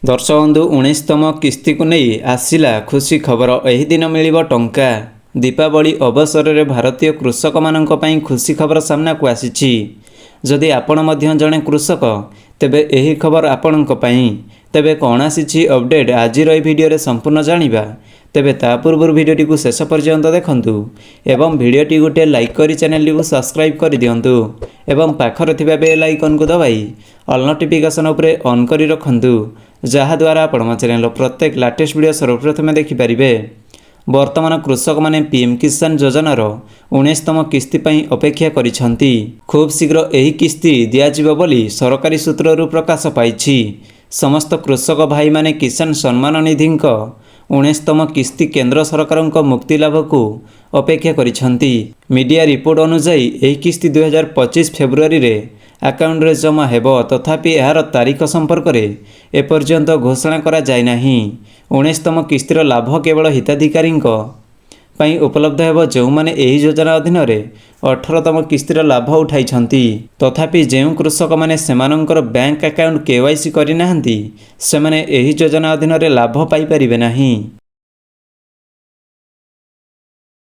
ଦର୍ଶକ ବନ୍ଧୁ, 19ତମ କିସ୍ତିକୁ ନେଇ ଆସିଲା ଖୁସି ଖବର। ଏହି ଦିନ ମିଳିବ ଟଙ୍କା। ଦୀପାବଳି ଅବସରରେ ଭାରତୀୟ କୃଷକମାନଙ୍କ ପାଇଁ ଖୁସି ଖବର ସାମ୍ନାକୁ ଆସିଛି। ଯଦି ଆପଣ ମଧ୍ୟ ଜଣେ କୃଷକ, ତେବେ ଏହି ଖବର ଆପଣଙ୍କ ପାଇଁ। ତେବେ କ'ଣ ଆସିଛି ଅପଡେଟ୍, ଆଜିର ଏହି ଭିଡ଼ିଓରେ ସମ୍ପୂର୍ଣ୍ଣ ଜାଣିବା। ତେବେ ତା ପୂର୍ବରୁ ଭିଡ଼ିଓଟିକୁ ଶେଷ ପର୍ଯ୍ୟନ୍ତ ଦେଖନ୍ତୁ ଏବଂ ଭିଡ଼ିଓଟି ଗୋଟିଏ ଲାଇକ୍ କରି ଚ୍ୟାନେଲଟିକୁ ସବସ୍କ୍ରାଇବ୍ କରିଦିଅନ୍ତୁ ଏବଂ ପାଖରେ ଥିବା ବେଲ୍ ଆଇକନ୍କୁ ଦବାଇ ଅଲ୍ ନୋଟିଫିକେସନ୍ ଉପରେ ଅନ୍ କରି ରଖନ୍ତୁ, ଯାହାଦ୍ୱାରା ଆପଣ ମୋ ଚ୍ୟାନେଲର ପ୍ରତ୍ୟେକ ଲାଟେଷ୍ଟ ଭିଡ଼ିଓ ସର୍ବପ୍ରଥମେ ଦେଖିପାରିବେ। ବର୍ତ୍ତମାନ କୃଷକମାନେ ପିଏମ୍ କିଷାନ ଯୋଜନାର 19ତମ କିସ୍ତି ପାଇଁ ଅପେକ୍ଷା କରିଛନ୍ତି। ଖୁବ୍ ଶୀଘ୍ର ଏହି କିସ୍ତି ଦିଆଯିବ ବୋଲି ସରକାରୀ ସୂତ୍ରରୁ ପ୍ରକାଶ ପାଇଛି। ସମସ୍ତ କୃଷକ ଭାଇମାନେ କିଷାନ ସମ୍ମାନ ନିଧିଙ୍କ 19ତମ କିସ୍ତି କେନ୍ଦ୍ର ସରକାରଙ୍କ ମୁକ୍ତି ଲାଭକୁ ଅପେକ୍ଷା କରିଛନ୍ତି। ମିଡିଆ ରିପୋର୍ଟ ଅନୁଯାୟୀ, ଏହି କିସ୍ତି 2025 ଫେବୃଆରୀରେ ଆକାଉଣ୍ଟରେ ଜମା ହେବ। ତଥାପି ଏହାର ତାରିଖ ସମ୍ପର୍କରେ ଏପର୍ଯ୍ୟନ୍ତ ଘୋଷଣା କରାଯାଇନାହିଁ। 19ତମ କିସ୍ତିର ଲାଭ କେବଳ ହିତାଧିକାରୀଙ୍କ ପାଇଁ ଉପଲବ୍ଧ ହେବ, ଯେଉଁମାନେ ଏହି ଯୋଜନା ଅଧୀନରେ 18ତମ କିସ୍ତିର ଲାଭ ଉଠାଇଛନ୍ତି। ତଥାପି ଯେଉଁ କୃଷକମାନେ ସେମାନଙ୍କର ବ୍ୟାଙ୍କ ଆକାଉଣ୍ଟ କେୱାଇସି କରିନାହାନ୍ତି, ସେମାନେ ଏହି ଯୋଜନା ଅଧୀନରେ ଲାଭ ପାଇପାରିବେ ନାହିଁ।